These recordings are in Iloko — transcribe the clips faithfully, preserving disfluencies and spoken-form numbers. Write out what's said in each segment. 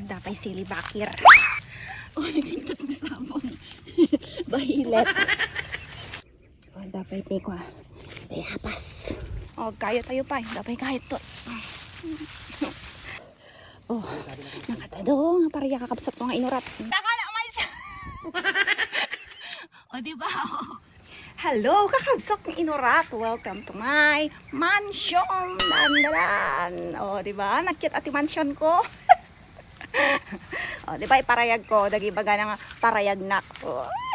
Dapay sili bakir. Oh, nagpintas nga sabong. Bahilet. Oh, dapay ti kua. Bayabas. Oh, kayo tayo pa. Dapay kahit to. Oh, nakatado nga paria kakabsat ko nga inurat. Taka na, umaysa. O, di ba? Oh. Hello, kakabsat nga inurat. Welcome to my mansion. Dandanan. O, di ba? Nagkit ati mansion ko. O, di ba? Iparayag ko. Dagi baga na nga parayag nak.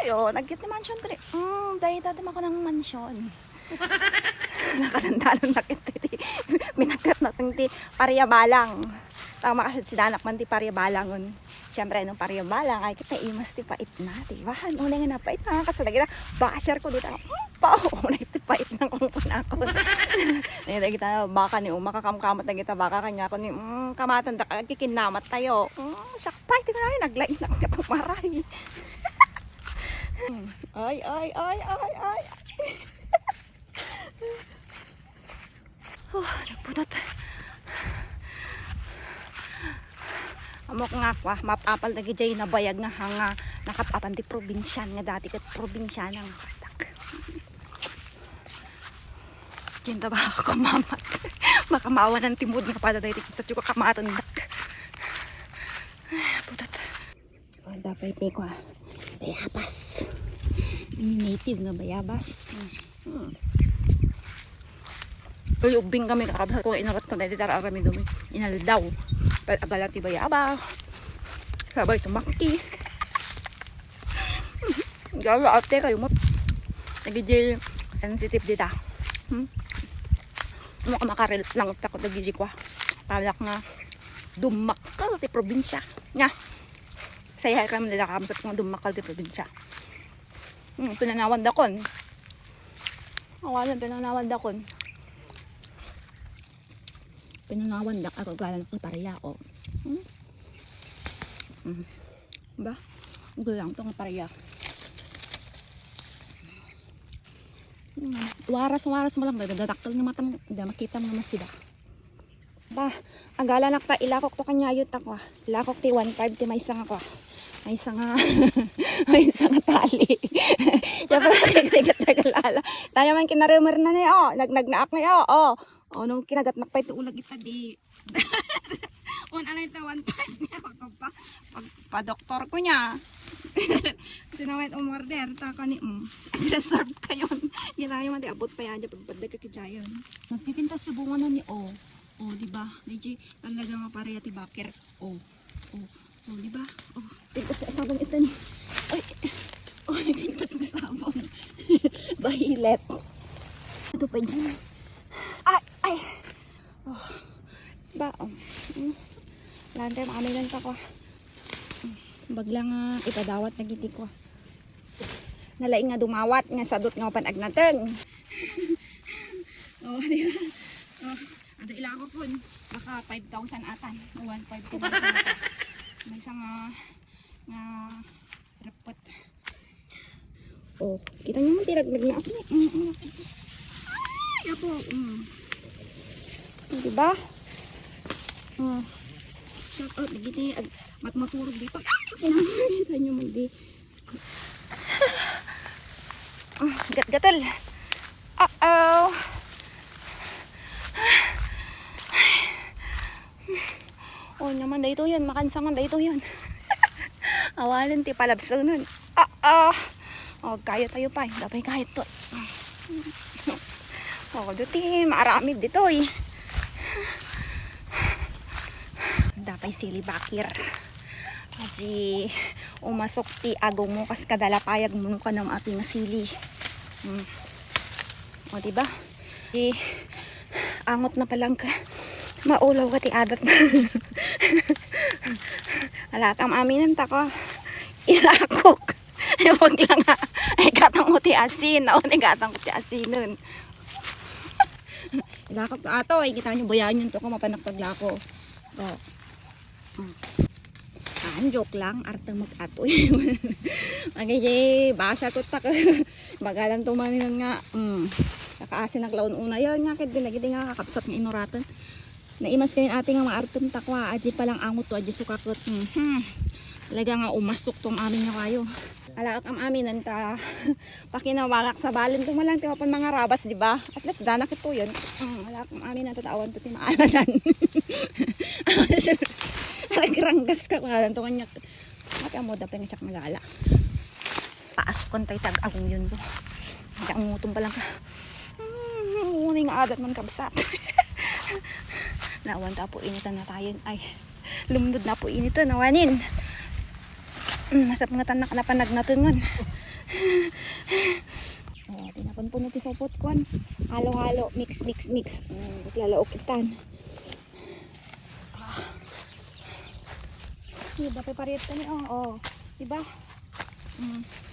Ay, o, nagkit ti mansion ko. Di, mm, dahil dati ako ng mansion. Nakadandanan na kita ti pinagkat natin ti paria balang. Tama kasi si danak man ti paria balangon. Siyempre, nung paria balang, ay kita imas ti pait na, di ba? Ano na nga napait na kasi lagi na, basher ko dito. Hmm, pa, una iti pait ng kumpun ako. Ay, lagi ta, baka ni Uma, kakamkamot na kita, baka kanya ako ni, mm, kamatan da, kikinamat tayo. Mm, siya, pait na, naglain na kita maray. Ay, ay, ay, ay, ay. Oh, nagpudot. Amok nga ako, ah, mapapal na gijay na bayag nga hanga nakap-apan ti probinsyan nga dati ket probinsyana nga kadak. Diyan ta ba ako mamat? Makamawanan ti mood nga pada dahil sa tiyuka kamatan dak. Pudot. O, dapay ti kua. Bayabas. Native nga bayabas. Hmm. Ay, ubing kami kakabsat ko, inarat ko na dita, arami dumi. Inaldaw. Pag agala ti bayabas. Sabay tumakti. Gala ate kayo mo. Nagidi sensitive dita. Hmm? Mo ka makarelate lang ako nagidi ko. Palak nga dumakkel ti probinsya. Nga. Say hi kami nila kamusat nga dumakkel ti probinsya. Hmm, pinanawan dakon. Awalan, pinanawan dakon. Pinanawan dak ako galan ko pareya, oh. Hmm? Hmm. Ba? Gulang to nga pareya. Hmm. Waras-waras mo lang, dadadakkel nga matam, da makita mo naman sila. Ba, agala nakta, ilakok to kanya ayot ako, ah. Ilakok ti one five ti maysa nga ako, ah. Maysa nga, maysa nga tali. Siyempre, nagrigat-rigat ala. Tayo man kinarumer na ni, oh. Nag-, nagnaak ni, oh, oh. Oh, nung kinagatnak pa ito ulag ita di. On, ano ito, one five niya. Pag, pag, pag, pa doktor ko niya. Sinawit umorder, ta kani, mm. Reserve kayon. Ginayo man, di abot pa yan, di pagpadag ka kijayon. Nagpipintas sa bunga na ni, oh. Oh, di ba? Medyo talaga nga pareha ti bakir. Oh. Oh. Oh, di ba? Oh. Pintas na sabong ito ni. Ay. Oh, pintas na sabong. Bahilet. Ito pa dyan. Ay, ay. Oh. Ba, oh. Hmm. Lantay, maaminan ka ko. Bagla nga ipadawat na giti ko. Nalaing nga dumawat nga sadot nga mapan agnateng. Oh, di ba? Oh, ada ilako pun. Baka five thousand atan. One five thousand atan. Maysa nga, nga repot. Oh, kita niyo man, tiraglag na ako. Mm, mm. Ay, apo. Mm. Di ba? Oh. Shout out, dagiti ag-, matmaturog dito. Ay, kita niyo man, di. Ah, gatgatal. Uh-oh. Oh, naman, daytoy yan. Makansangan, daytoy yan. Awanen ti palabsanen. Ah, ah. Oh, kayo tayo pa. Dapay kahit to. Oh, duti, maaramid ditoy. Dapay sili bakir. Aji, umasok ti agong mo, kas kadalapayag mo, no, kanang api nga sili. Hmm. O, diba? Di, angot na palang ka. Maulaw ka ti adat na. Ala, kam aminan ta ko. Ilakok. Ay, wag lang nga. Ay, gatang mo ti asin. Naon, ay, gatang ko ti asinen. Ilakok to ato. Ay, kita nyo, bayaan yun to ko. Mapanak paglako. Oh. Ah, joke lang, arte mag-atoy. Magay, basher ko ta ka. Bagalan to maninan nga, mm, nakaasin ang laon una. Yan nga, kaya dinagiti nga kakabsat nga inuratan. Naimas kayo ate nga maartem ta kua, adi pa lang angot to, adi sukaket. Mhm. Talaga nga umasok tong amin nga kayo. Alaak am aminan ta pakinawagak sa balen to malang ti mapan mga rabas, di ba? At least dana kito yun. Mm, alaak am aminan ta awan to ti maalanan. Nagranggas ka kung alam to kanya. Mati amo da pa nga siyak nagala. Paasok kan tayo tag-agong yun ko. Ang utom pa lang ka. Hmm, unay nga adat man kabsat. Nawan ta po initan na tayo. Ay, lumdod na po initan. Nawanin. Hmm, nasap nga tanak na panagnatungon. Oh, tinapon puno ti sopot kon. Halo-halo, mix, mix, mix. Hmm, lalaok itan. Ah. Diba, pepariet kami, oh, oh. Diba? Mm.